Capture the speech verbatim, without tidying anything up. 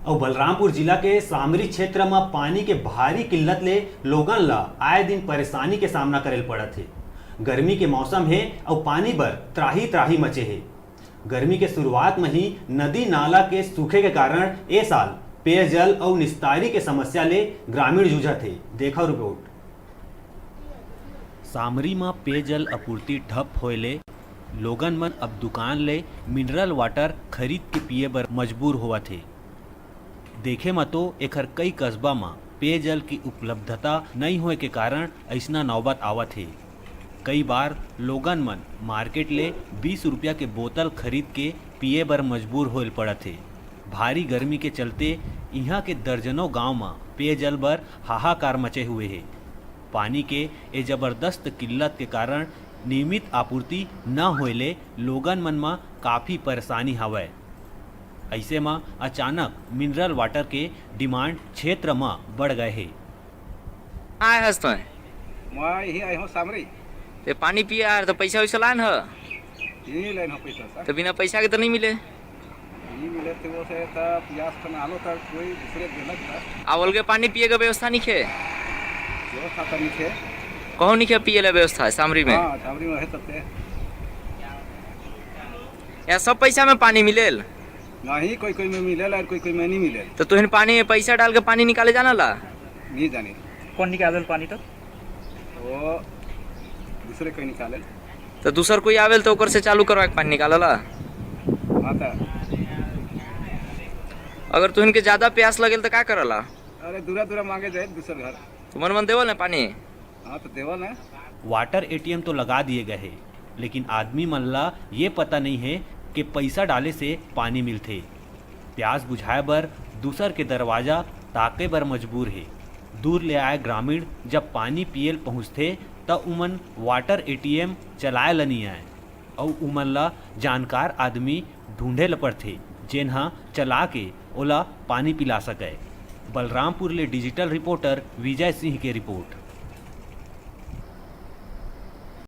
अउ बलरामपुर जिला के सामरी क्षेत्र म पानी के भारी किल्लत ले लोगन ल आए दिन परेशानी के सामना करे ल पड़त हे। गर्मी के मौसम हे अउ पानी बर त्राही त्राही मचे हे। गर्मी के शुरुआत म ही नदी नाला के सूखे के कारण ए साल पेयजल अउ निस्तारी के समस्या ले ग्रामीण जूझत हे। देखव रिपोर्ट। सामरी म पेयजल आपूर्ति ठप होए ले लोगन मन अब दुकान ले मिनरल वाटर खरीद के पिए बर मजबूर होवत हे। देखे म तो एखर कई कस्बा म पेयजल की उपलब्धता नइ होए के कारण अइसना नौबत आवत हे। कई बार लोगन मन मार्केट ले बीस रुपया के बोतल खरीद के पिए बर मजबूर होए ल पड़त हे। भारी गर्मी के चलते इहां के दर्जनों गांव म पेयजल बर हाहाकार मचे हुए हे। पानी के ए जबरदस्त किल्लत के कारण नियमित आपूर्ति न होए ले लोगन मन म काफी परेशानी हवय। अइसे म अचानक मिनरल वाटर के डिमांड क्षेत्र म बढ़ गए हे। आए हस तैं? मैं यही आए हूँ सामरी। ते पानी पिए आए तो पैसा वैसा लान ह? यही लाइन हो पैसा सर। तो बिना पैसा के तो नहीं मिले? नहीं मिले थे वो से था, प्यास तो ना लो था, कोई दूसरे देना था। आ अलगे पानी पिए के व्यवस्था नहीं खे? व्यवस्था तो नहीं थे। कहूँ नहीं खे पिए ला व्यवस्था है सामरी में? हाँ, सामरी में है तब से। या सब पैसा में पानी मिलेल? नहीं, कोई कोई में मिलेल और कोई कोई में नहीं मिलेल। तो तुहिन पानी में पैसा डाल के पानी निकाले जाना ला? नहीं जाने। कौन निकालेल पानी तो? वो दूसरे कोई निकालेल। तो दूसर कोई आवेल तो ओकर से चालू करवा के पानी निकालला? हाँ तो। अगर तुहिन के ज्यादा प्यास लगेल तो का करला? अरे दूरा दूरा मांगे जाए दूसर घर। तो मन मन देवल ने पानी? हाँ तो देवल ने। वाटर एटीएम तो लगा दिए गए हे, लेकिन आदमी मन ला ये पता नहीं हे कि पैसा डाले से पानी मिलथे। प्यास बुझाए बर दूसर के दरवाजा ताके बर मजबूर हे। दूर ले आए ग्रामीण जब पानी पिए ल पहुंचथे, त उमन वाटर एटीएम चलाए ल नी आए, अउ उमन ला जानकार आदमी ढूंढे ल पड़थे, जेन ह चला के ओला पानी पिला सकय। बलरामपुर ले डिजिटल रिपोर्टर विजय सिंह के रिपोर्ट।